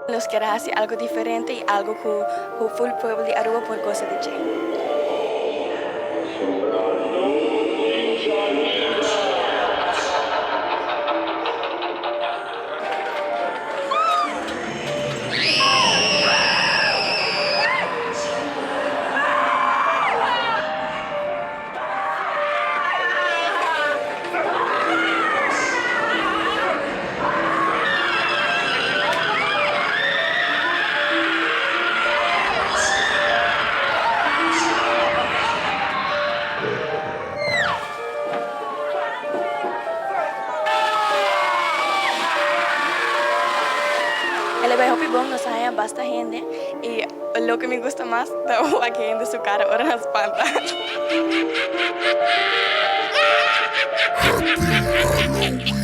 Nos kier a haci algo diferente y algo cu full pueblo di Aruba por goza di dje. El a bai hopi bon, nos a haña basta hende y loke mi gusta mas ta wak hende su cara ora nan spanta. Happy Halloween!